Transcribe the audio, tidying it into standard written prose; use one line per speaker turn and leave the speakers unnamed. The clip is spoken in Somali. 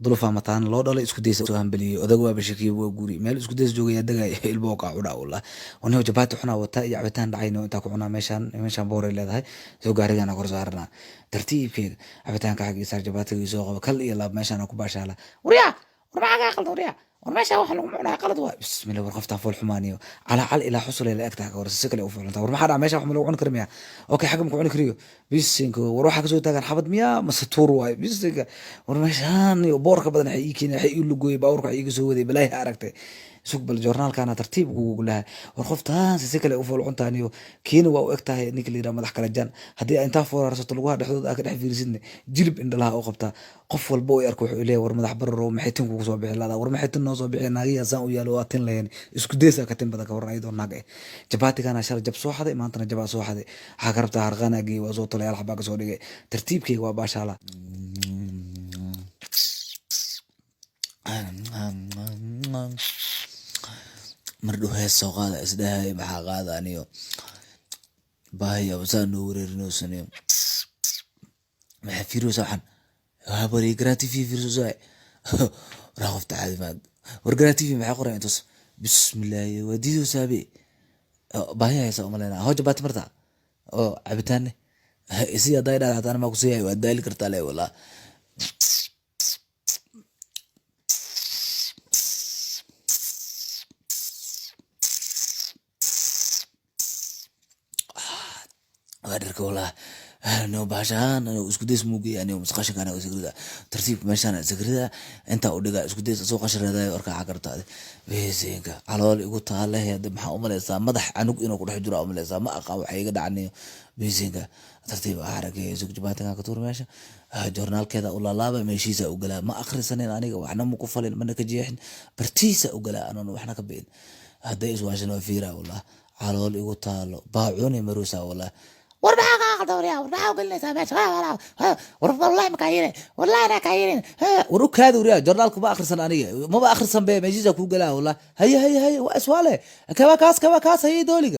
Dulufaa mataan loo dhalay, isku daysa soo hambaliyey. Odaga waaba shakiyey, waa guuri meel isku days joogaya degaya ilbo qaa u dhaawla waniho jabaati xunaa wata iyo cabitaan dhacayno intaa ku cunaa. Meeshaan booray leedahay, soo gaarigana kor saarnaa tartiibkeega, cabitaanka xaggiisa, jabaatiga soo qabo, kal iyo laab meeshaan ku baashaala. Waryaa, war maxaa kaa qaldan? Waryaa, war meeshaan waxa lagu cunaa qalad waa. Bismillah, war qoftaan fool xumaaniyo calaa cal ilaa xusulay la egtahay, ka war si kale u fuulantaa. War maxaa dhaca? Meeshaan wax ma lagu cuni kara miya? Okay, xagga ma ku cuni kariyo? Bisinka, war waxaa kasoo taagan xabad miyaa mase tuur waayo? Bisinka, war meeshaan iyo boorka badan waxay ii keenay, waxay ii lugooyey, baabuurka waxay iiga soo waday balaahi aragtay. Sug bal, joornaalkana tartiib ugu lahaa. War qoftaan si kale u foolcuntaaniyo kiina waa u eg tahay ninka la yidhaha madax kala jan. Haddii aa intaa foorarsato lugaha dhexdooda aa ka dhex fiirisidne, jilib indhalaha u qabtaa. Qof walba u arko wuxuu leeyahay: "War madax bararo, maxay tin kugu soo bixi ladaa? War maxay tin noo soo bixi? Naagiyaa saan u yaalo waa tin lahayn." Isku daysaa ka tin badan ka waran ayadoo naag eh. Jabaatigana shalay jab soo xaday, maantana jabaa soo xaday. Waxaa ka rabtaa harqaanaa geeyey, waa soo tolay, hal xabaa ka soo dhigay. Tartiibkeyga waa baashaala. Mardhow hees soo qaada isdhahay, maxaa qaada aniyo baahaya saa noo wareerinoosaniyo. Maxaa fiiriyoosa? Waxaan habari Garaa TV fiirso. Waraa qofta caadi maa. War Garaa TV maxay qoray intaas? Bismillaahi, waa diidosaabe, baahiya haysa umaleyna. Hoo jabaati marta oo cabitaanne isi hadday dhahda hataa maa kusiiyahay, waa daali kartaa le walaa. Waa dharka walaa no bahashaan isku days muugeya anigo qashinkaan isagrida, tartiib meeshaan isagrida intaa u dhigaa. Isku days asoo qashin raadayo arkaa cagartaade. Beesinka, calool igu taale hada maxaa umaleysaa? Madax canug inuu ku dhex jiro umaleysaa, ma aqaan waxa iga dhacaniyo. Beesinka, tartiib xarakey sug, jabaatigan ka tuur meesha, joornaalkeeda u laalaaba, meeshiisa u galaa. Ma akhrisanin aniga, waxna ma ku falin, mana ka jeexin, bartiisa u galaa anoon waxna ka bi'in. Hadday iswaashan waa fiira wallah, calool igu taalo baacuni maruusa wallah. War maxaa kaa qaldan? Waryaa, war maxaa ugelinaysaa meesha? War wallahi ma kaa yeelin, wallahi anaa kaa yeelin. War u kaadi waryaa, joornaalku ma akhrisan aniga, maba akhrisan be, meeshiisa kuu galaa wallah. Haye haye haye, waa iswaale, kaba kaas, kaba kaas, haye dooliga.